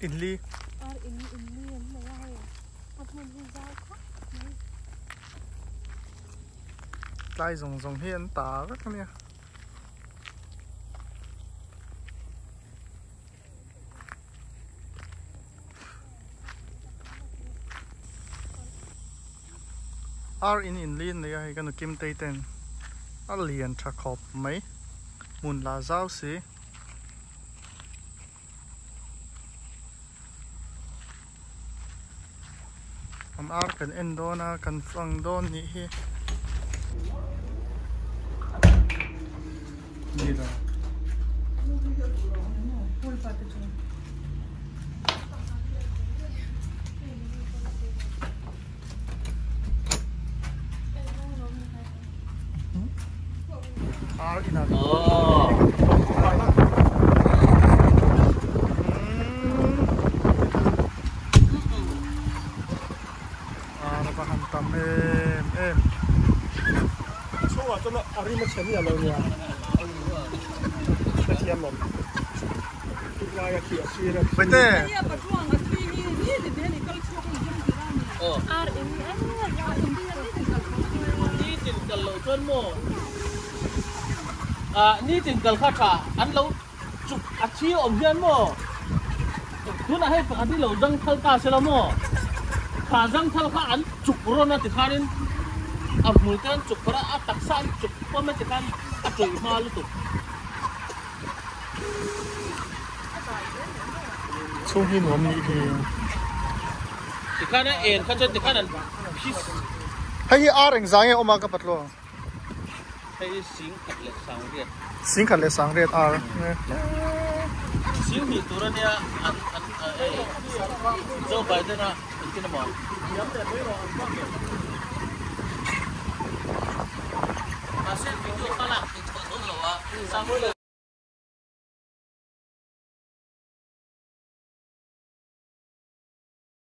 Inli. Tlai zawng zawng hi an ta vek a nia. Ar in inli an nei a hei ka nu Kim tei ten a lian tha khawp mai hmun la zau si. An ar kan en dawn a kan fang dawn nih hi. Ni lo. Ar in a Ar a va han tam em em. Chhungah chuan a rim a chhe miah lo nia. Hrethiam awm. Tunlai a khi a sir a khi. Vaite. Nitin kal loh chuan maw ah nitin kal kha tha an lo chuk a thi awm hian maw tunah hei pakhat hi lo zang thal ta se la maw kha zang thal kha an chuk rawn a tikhanin a hmul te an chuk phawrh a a taksa an chuk pawm a tikhan a tawih hma lutuk. Chhung hi nuam nih hi. Tikhan a en kha chuan tikhan an phis. Hei hi ar engzah nge awm a ka patlo? Hei hi sing khat leh sang riat. Sing khat leh sang riat ar. Sing hnih tur ania an an ei Joe Biden a engtin emaw. Mahse video kha lak theih chhuah dawn lo a.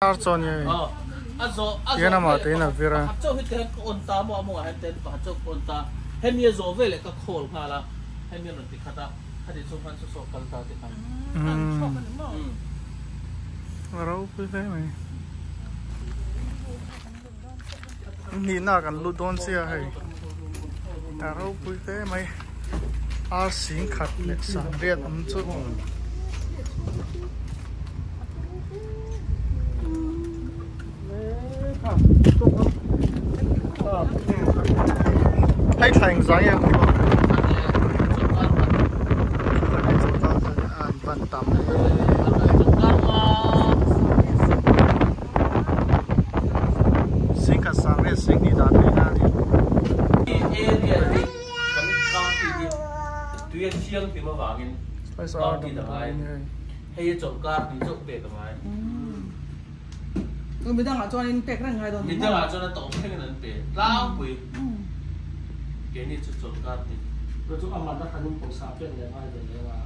Ar chuan nge tian amah te in a vir a. A ropui hle mai. Nihna kan lut dawn chiah hei a ropui hle mai ar sing khat leh sang riat awm chu. Hei thla engzah nge ang an van tam Singkhat sang leh singhnih dan theih na a ni. Area hi kan county hi tui a thianghlim avangin county dang ai hei a chawlhkar hnih chauh pek a ngai. Midangah chuan in pek reng ngai dawn. Midangah chuan a tawp thlengin an pe tlangpui. Keini chu chawlhkar hnih. Chu chu a man atangin pawisa pek leh ngai ve leng a.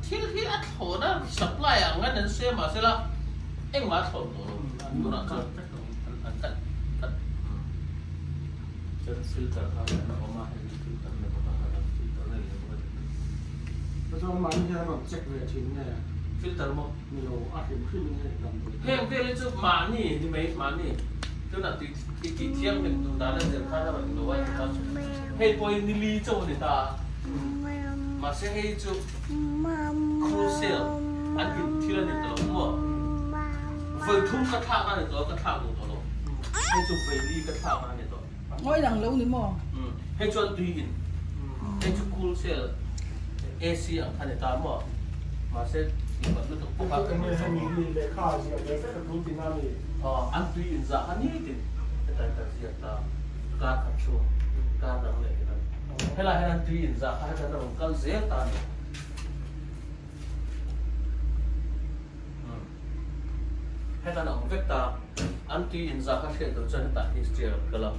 Thil hi a thlawhna supply ang hian an sawi a mahsela engmah a thlawh tawh lo tunah chuan an cut cut chuan filter kha an awm a hei filter na bawk a filter na leh bawk a Chu chu mahni hian an rawn check ve thin nge? Filter maw? Ni lo a hrim hrim in hei damdawi te. Heng vel hi chu mahni ni mai mahni tunah tui i tih thianghlim duh dan a zir khan a rawn lo a ti kha hei pawh hi nili chauh a ni ta a mahse hei chu crucial an in thil a ni ta lo maw vawi thum ka thlak a ni tawh a ka thlak duh tawh lo hei chu vawi li ka thlak a ni tawh. Ngawi dang lo ni maw? Hei chuan tui in hei chu cool cell AC ang kha ni ta maw mahse tih lutuk bawk a. Enge hemi hi lehkha a ziah ve vek a tul tihna a ni? Aw an tui in zah kha nitin hetlai ka ziak ta kar khat chhung kar dang leh hian helai hian an tui in zah kha hetlai a rawn kal zel ta a ni. Hetan a awm vek ta, an tui inzah kha hriat tur chuan hetah history a rawn kal a,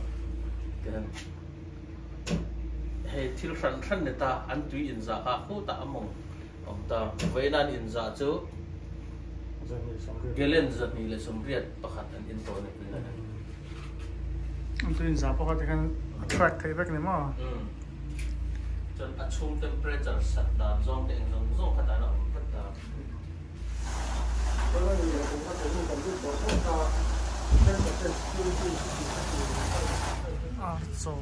tihian hei thil hran hran ni ta, an tui inzah kha khutah a mawng awm ta, vawiin an inzah chu gallon 230 an in tawh a ni tih a ni. An tui inzah pawh kha tikhan a track theih vek ni maw? Chuan a chhung temperature sat dan zawng te eng zawng zawng kha tan a awm vek ta. Ar chaw.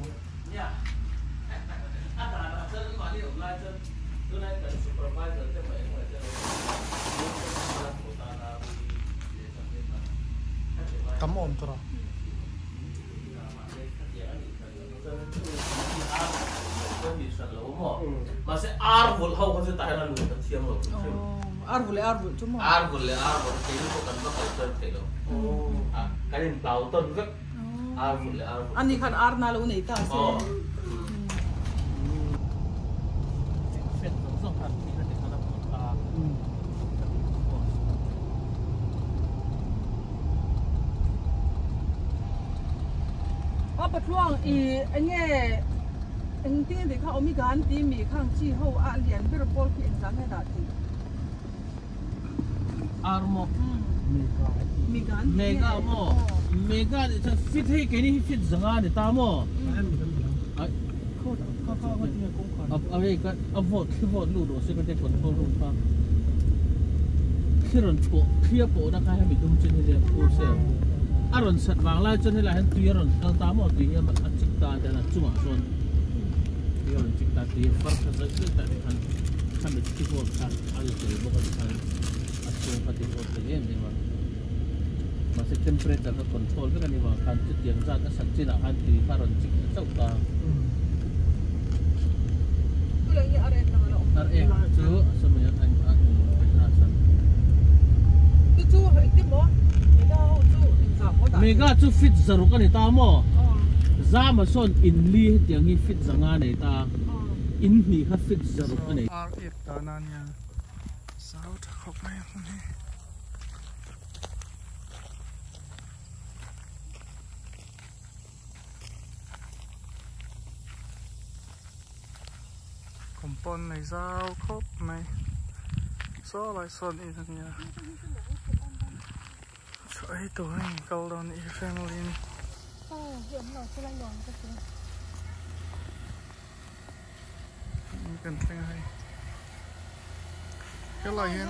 Tam awm tur a. Ar vulh leh ar vulh chu maw? Ar vulh leh ar vulh keini pawh kan va kal chuan theih lo. Kan inhlau tawn vek ar vulh leh ar vulh. Ani khan ar na lo nei ta se. A patluang i enge engtin nge kha omega an ti mi khang chi ho a lian ber pawl khi engzah nge dah thei Ar maw? Mega an ti nge Mega maw? Mega nih chuan fit hei keini hi fit zanga a ni ta maw? A hei ka a vawt thli vawt lut rawh se ka tia control room kha thli rawn pawh thli a pawhna kha hemi dum chin hi nia phur se a rawn sat vang lai chuan helaiah hian tui a rawn kal ta maw tui hi a chik ta a tian a chungah sawn tui a rawn chik ta tui a far kha zawih zawih ta tikhan khami thli vawt kha a ri tel bawk a tikhan a chhung kha ti vawt thei em em a mahse temperature kha control vek a ni vang khan chutiang zat a sat chinah khan tui kha a rawn chik ta chauh ta. Ar ek chu a sawmi a an a in a san. Mega chu fit zaruk a ni ta maw? Zama sawn in li hetiang hi fit zanga a nei ta in hnih kha fit zaruk a nei. Ar ek dana nia zau tha khawp mai a hmun hi. Compound nei zau khawp mai saw lai sawn in a nia chaw ei tur a in kal dawn i family in. Kan thleng a hei helai hian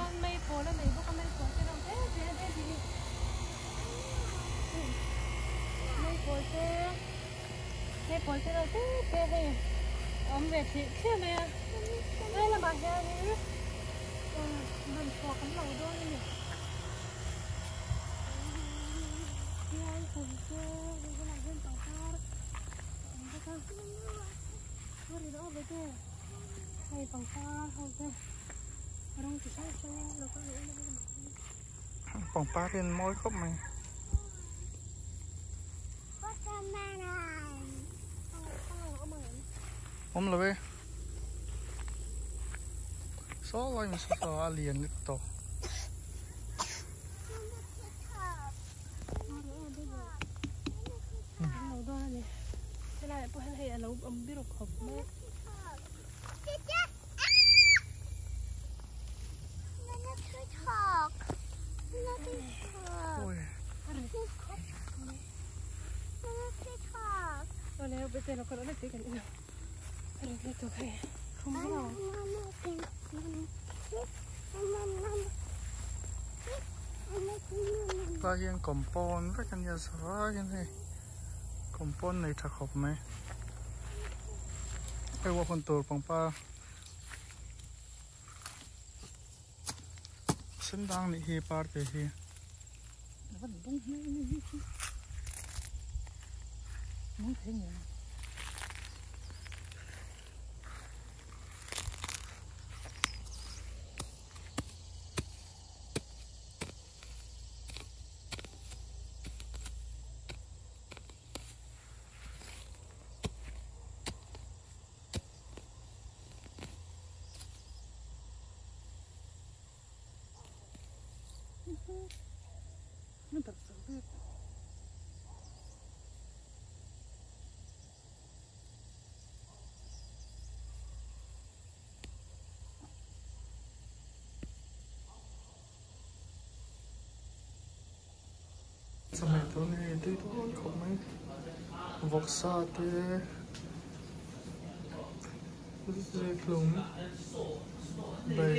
Pangpar hi an mawi khawp mai. Awm lo e. Saw lai mi saw saw a lian tawh. Tlai hian compound vek a nia zavaiin hei compound nei tha khawp mai hei walk hun tur pangpar sen dang nih hi par te hi. Chawhmeh tur hi tui dawn khawp mai vawksa te zikhlum bai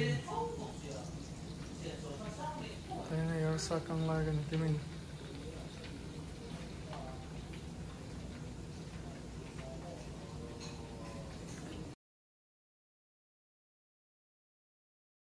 te hei. Nasa kang lai kan timin.